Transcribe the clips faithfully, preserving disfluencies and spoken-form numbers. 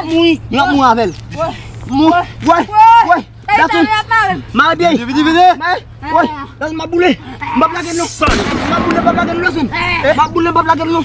ap mouri, li ap mouri avè l. Mou, woy, woy. Jason, mare pye. Vini, vini, vini. Woy, Jason, m ap boule. M p ap lage l non. M ap boule, m p ap lage l non, Jason. M ap boule, m p ap lage l non.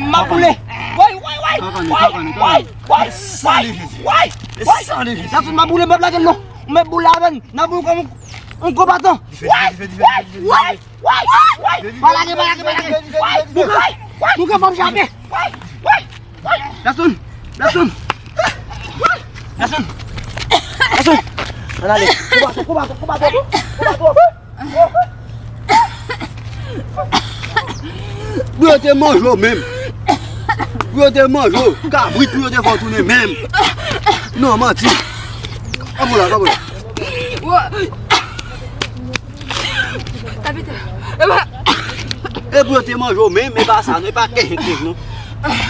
M ap boule. Woy, woy, woy. Woy, woy, woy, woy. Jason, m ap boule, m p ap lage l non. M ap boule avè l. N ap boule kòm yon, yon konbatan. Woy, woy, woy. Woy! Woy! Pa lage, pa lage, pa lage! Woy! Woy! Woy! Nou gen fòm jape! Woy! Woy! Woy! Jason! Jason! Jason! Jason! Ann ale! Konba twòp, konba twòp, konba twòp! Konba twòp! Pou yo te manje w menm! Pou yo te manje w! Kabrit pou yo te fè w tounen menm! Non, manti! Kanpe w la, kanpe w la! Woy! Tabita. E pa. E pou yo te manje w menm, e pa sa, non, e pa kenkenk, non.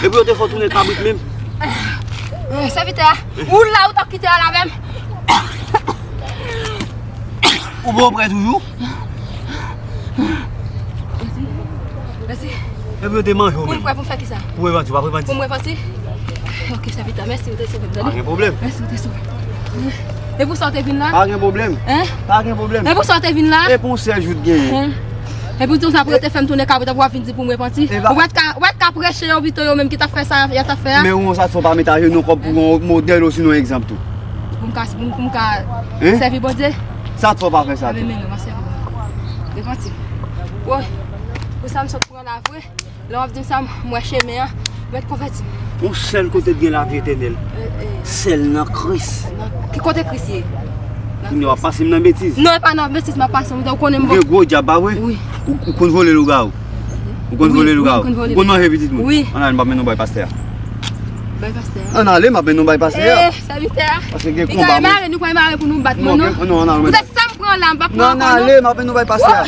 E pou yo te fè w tounen kabrit menm. Eh, sèvitè, ou la, ou t ap kite al avè m. Ou bon prè toujou? Mèsi. E pou yo te manje w menm. Pou m prè pou m fè kisa? Pou repanti, w ap repanti. Pou m repanti? Ok, sèvitè, mèsi, ou te sove m, tande. Pa gen pwoblèm. Mèsi, ou te sove m. E pou sa w te vin la? Pa gen pwoblèm. Hein? Pa gen pwoblèm. E pou sa w te vin la? E pou yon sèl jou t genyen. Hein? E pou di w sa pou yo te fè m tounen kabrit, w ap vin di pou m repanti? Ou pa t ka, ou pa t ka preche yo pito, yo menm ki t ap fè sa y ap fè a? Men ou sa fè w pa met ajenou kòm pou yon modèl osinon egzanp tou? Pou m ka, pou m, pou m ka sèvi Bondye? Sa fè w pa fè sa tou? Amen, men non, m ap sèvi Bondye. Repanti. Woy. Sa m sot pran la vre. Lè w ap di m sa, m wè chemen an. Mèt konvèti m. Yon sèl kote t gen lavi etènèl. Eh, eh, Sèl nan Kris. nan, ki kote Kris ye? Kounye a w ap pase m nan betiz. Non, e pa nan betiz m ap pase, ou konnen m Ou gen gwo dyab, pa vre? Wi. Ou, ou konn vole lougawou. Mhm. Ou konn Wi, vole wi, lougawou. m konn vole. Ou konn manje pitit moun. Wi. Ann al, m ap mennen w bay pastè a. Bay pastè a. Ann ale, m ap mennen w bay pastè a. Eh, sèvitè a. Paske gen Li konba, ka mwen. Mare, nou pral mare pou nou bat Non, mwen, non? gen- non, ann al, mwen. Poutèt sa m pran la, m p ap Non, pran ann ankò, non? ale, m ap mennen w bay pastè a.